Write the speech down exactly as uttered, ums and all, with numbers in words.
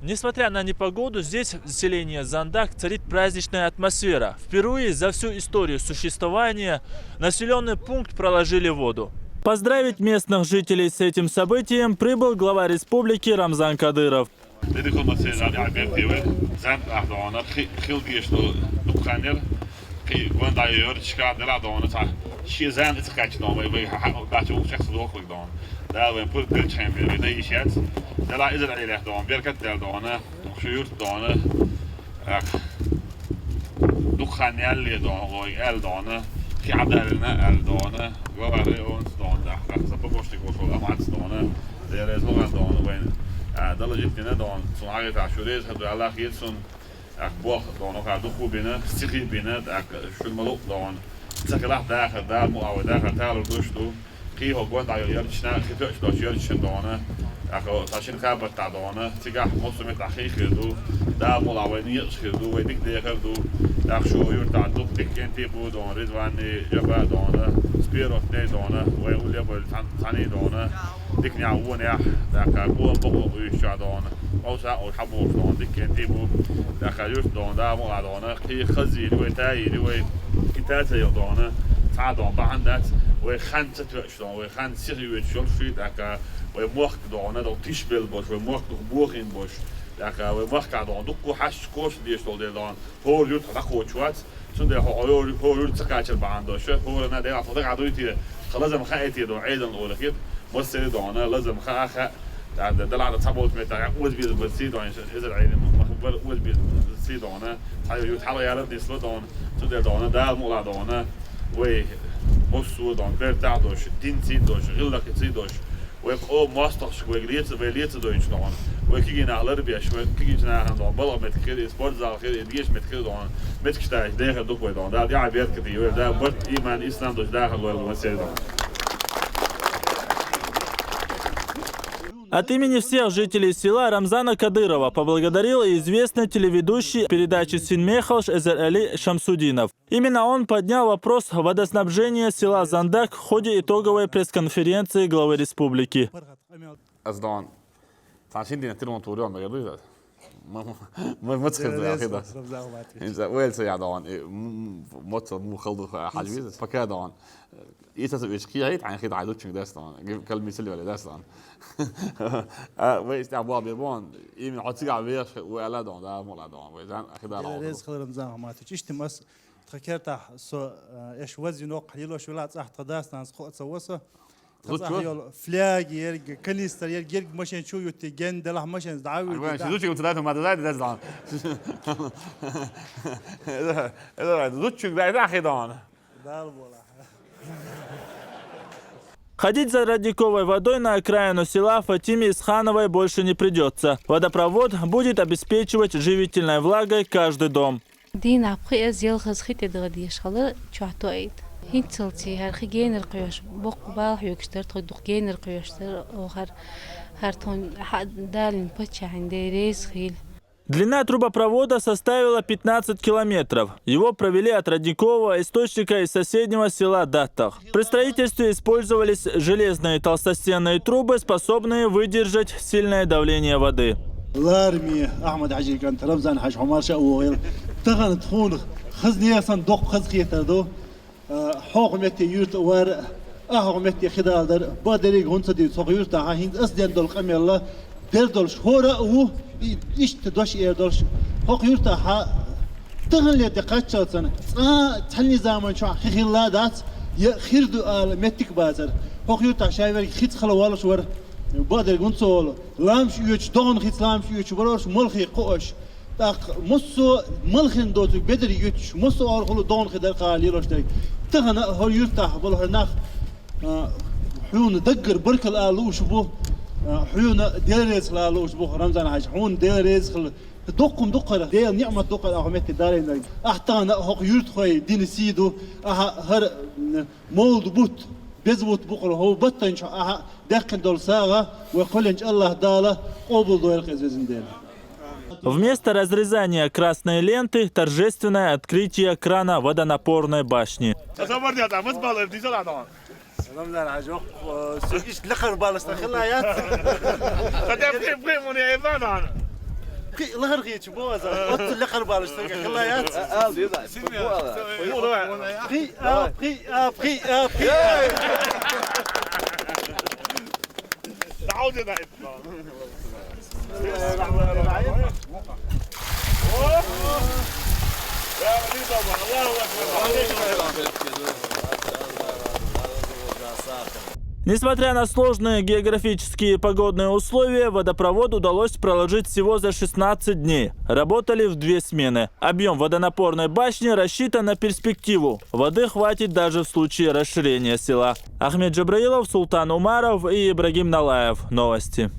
Несмотря на непогоду, здесь, в селении Зандак, царит праздничная атмосфера. Впервые за всю историю существования населенный пункт проложили воду. Поздравить местных жителей с этим событием прибыл глава республики Рамзан Кадыров. Дедикон массажа Альберт Ивер, Занд Ахдона, Хилгиш, Дукханер, Хи Гванда Йорчка, Деладона, Шизан, Ицкачдон, Бачу, Шахсдохлигдон. Да, вен пур Герчхайм, Вена Ишец, Дела Израиль Дон, Беркат Дона, Шуюрт Дона, Дукханялли Дона, Эл Дона, Хиадалина Эл Дона, Главары Онс Дона, Сапа Боштик Бошол, Амац Дона, Дерез Логан Дона, Вен, Дала Житина Дона, Сумаги Ташурез, Хаду Аллах Ецун, Ах, бох, Дона, ха, духу бина, стихи бина, так, шулмалу Дона. Цахилах даха, да, му ава даха, талу душту. Хи хо гон да йорчна, хи точно йорчна Дона. Ах, сашин ха батта Дона. Цигах мосуме тахи хирду. Да, му ава ни хирду, вай дик де хирду. Ах, шу юрта дук диккен ти бу Дона, Ризвани, Жаба Дона. Спирот не Дона, вай уле бой цани Дона. Дикня уня, так, бу бу уйша Дона. Оса о хабуш Дона, диккен ти бу. Так, юрт Дона, да, му Дона. Хи хази ривай та ривай. Китаца йо Дона. Ца Дона бахандац. Вай хан цатвеш Дона, вай хан сир ювет шол ши, так, вай мохк Дона, Дона тиш бел бош, вай мохк дух бохин бош. Так, вай мохк Дона, дукку хаш кош деш Дона, Дона. Хор юрт хакочвац. Цунде хор, хор юрт цакачер бандош. Хор на де атада гадуйти. Халазам хаэти Дона, эйдан олахит. Мосери Дона, лазам ха ха. Да, да, да, ла да цабот мета, уз биз бси Дона, эзер айни махбар уз биз бси Дона. Хай юрт хала ярат дисло Дона. Цунде Дона, да, мула Дона. Вай, мосу Дона, берта дош, дин ци дош, гилла ци дош. Вай, о, мастахш, вай, лица, вай, лица доинч Дона. Вай, кигина алар беш, вай, кигина хан Дона. Бала мет кир, спортзал кир, деш мет кир Дона. Мет китай, деха дук вай Дона. Да, я бет кити, вай, да, бат иман, ислам дош, да, хан вай, вай, сей Дона. От имени всех жителей села Рамзана Кадырова поблагодарил и известный телеведущий передачи «Синмехалш» Эзер Али Шамсудинов. Именно он поднял вопрос водоснабжения села Зандак в ходе итоговой пресс-конференции главы республики. Аз Дона. Цашин дина тирон турион багадуйда. Ма ма ма цхэ да хида. Инза уэлса я Дона. Моца му халду хажвиз. Пока Дона. Иса се виш киайт ан хида зучинг дас Дона. Кал мисал вале дас Дона. А вай истя бо бирбон. Именно оцига веш уэла Дона, да мула Дона. Вай зан хида Дона. Рез халрам зан хамату. Чиштим ас Тха кертахь со, э, эш вазинокх лилош вела цӀахь тха дас-нанас кхоъ ца васа. Тха цӀахь йола фляги ерг, канистр ерг, ерг машен чу ютти, ген делахь машен дӀавуьйтти. Ага, ши зучи гуцу дайту ма дазайди дас Дона. Зучи дай да хи Дона. Дал бола. Ходить за родниковой водой на окраину села Фатиме Исхановой больше не придется. Водопровод будет обеспечивать живительной влагой каждый дом. Дийнахь пхи эза ялхаза хи тӀе дагӀа деш хала чохь тоийта. ХӀинцалций хӀара хи генара кхоьш, боккха бала хьоьгуш дара, тхо дукха генара кхоьш дара, оха хӀара, хӀара тхуна хьа-, далийна паччахьан Дела реза хила. Длина трубопровода составила пятнадцать километров. Его провели от родникового источника из соседнего села Даттах. При строительстве использовались железные толстостенные трубы, способные выдержать сильное давление воды. Ларми Ахьмад-Хьажин кӀант Рамзан-Хьажа хьо марша а вогӀийла. Тахана тхуна хазне сан доккха хазахетар ду. А, хьо хӀокху метте юьрта а вар, а хьо хӀокху метте хи далар, бакъдеррига хӀунда ца дийцу хӀокху юьртахь, хӀинца ас ден долу къамел а, дер долуш хӀора а ву, и-, иштта дош эр долуш. ХӀокху юьртахь таханлера тӀе кхаччалц цхьана, цкъа а цхьанний заман чохь хи хилла а дац, я хир ду ала меттиг а бацара. ХӀокху юьртахь шайн верг хица хала волуш вара, бакъдерг хӀунда ца волу, ламаш оьцуш, догӀана хица ламаш оьцуш вара уьш, малхе кхоош. ТӀаккха массо а малхина доцург бедарг юьтуш, массо а орхула догӀана хи дара кхара лелош дерг. Тахана а хӀора юьртахь болу хӀара нах, а, хьуна даггара баркалла ала лууш бу, а, хьуна Дела резахила ала лууш бу, Рамзан-Хьажа, хьуна Дела резахила. Доккхум дукхара, Дела ниӀмат дукхара ахьа метте далийнарг. Ахь тахана а хӀокху юьртахой дина сий ду, ахьа хӀара, м, мовлид бутт, беза бутт бу-кх хӀара, хӀокху баттанчохь ахьа даьккхина долу сагӀа, вай кхоьллинчу АллахӀ Дала къобалдойла-кх иза, везан Дела. Вместо разрезания красной ленты — торжественное открытие крана водонапорной башни. Рамзан-Хьажа, оху, э, со иштта лекхара балласта хила яц. Хатя бхи-, бхи муьне эван ана. Пхи лахар гъечи бо аза. Отсу лахар балыш сага хилаят. Алды да. Пхи а, пхи а, пхи а, пхи а. Несмотря на сложные географические и погодные условия, водопровод удалось проложить всего за шестнадцать дней. Работали в две смены. Объем водонапорной башни рассчитан на перспективу. Воды хватит даже в случае расширения села. Ахмед Джабраилов, Султан Умаров и Ибрагим Налаев. Новости.